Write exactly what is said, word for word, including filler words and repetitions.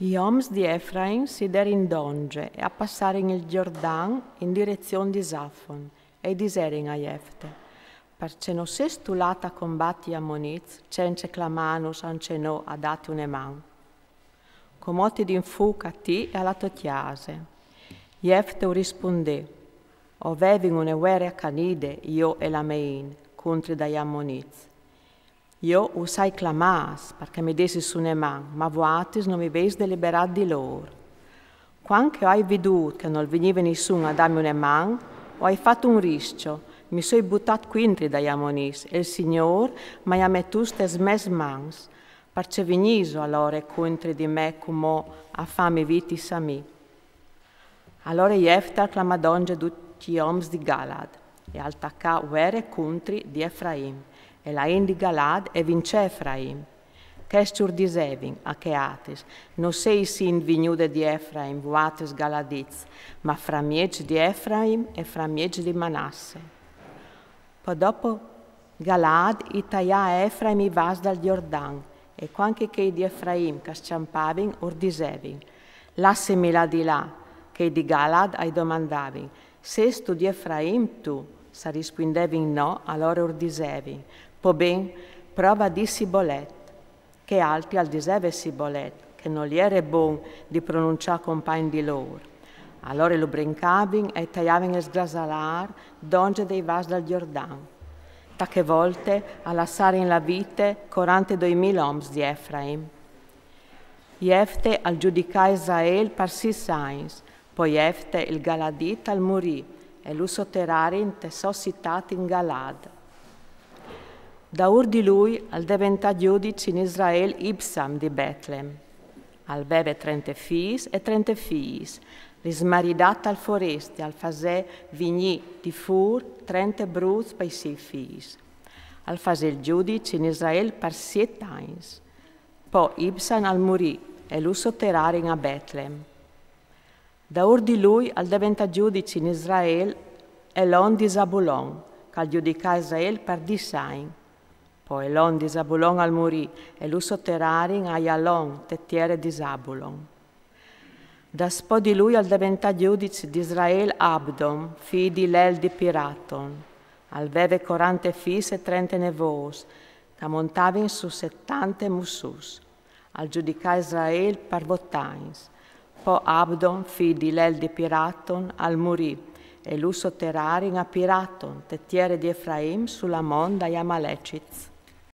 I oms di Efraim si derin dongje e a passarin il Jordan in direzion di Zafon, e i diserin a Jefte: «Parcè no sêstu lât a combati i Amonits cence clamânus ancje nô a dâti une man? Comò ti din fûc a ti e a la tô cjase.» Jefte u rispundè: «O vevin une vuere acanide, jo e la mê int, cuntri dai Amonits. Jo us ai clamâts parcè mi dessis une man, ma vuatris no mi vês deliberât di lôr. Cuant che o ai vidût che nol vignive nissun a dâmi une man, o ai fat un riscjo, mi soi butât cuintri dai Amonits e il Signôr mi aià metût tes mês mans, parcè vignîso alore cuintri di me cumò a fâmi vitis a mi.» Alore Jefte al clamà dongje ducj i oms di Galaad, e al tacà vuere cuntri di Efraim, e la int di Galaad e vincè Efraim. Chescj ur disevin a chei altris: «No sês int vignude di Efraim, vuatris Galadits, ma framieç di Efraim e framieç di Manasse.» Po dopo Galaad i taià a Efraim i vâs dal Jordan, e cuant che chei di Efraim ch'a scjampavin, ur disevin: «Lassimi lâ di là.» Chei di Galaad ai domandavin: «Sêstu di Efraim tu?» S'a rispuindevin no, alore ur disevin: «Po ben, prove a dî Sibolet.» Chei altri al diseve Sibolet, che nol jere bon di pronunciâ compagn di lôr. Alore lu brincavin e i taiavin il sgrasalâr dongje dai vâs dal Jordan. Ta chê volte a lassarin la vite corantedoi mil oms di Efraim. Jefte al judicà Israel par sîs agns, po Jefte il Galadit al murì, e lu soterarin te sô citât in Galaad. Daûr di lui al deventà judiç in Israel Ibsam di Betlem. Al veve trente fîs e trente fiis. Lis maridà tal forest e al fasè vignî di fûr trente brûts pai siei fîs. Al fasè il judiç in Israel par siet agns. Po Ibsam al murì e lu soterarin a Betlem. Daûr di lui al deventà judiç in Israel Elon di Zabulon, ch'al judicà Israel par dîs agns. Po Elon di Zabulon al murì e lu soterarin a Jalon te tiere di Zabulon. Daspò di lui al deventà judiç di Israel Abdon, fi di Ilel di Piraton. Al veve corante fîs e trente nevôs, ch'a montavin su setante mussuts. Al judicà Israel par vot agns. Po Abdon, fi di Ilel di Piraton, al murì, e lu soterarin a Piraton, te tiere di Efraim, su la mont dai Amalecits.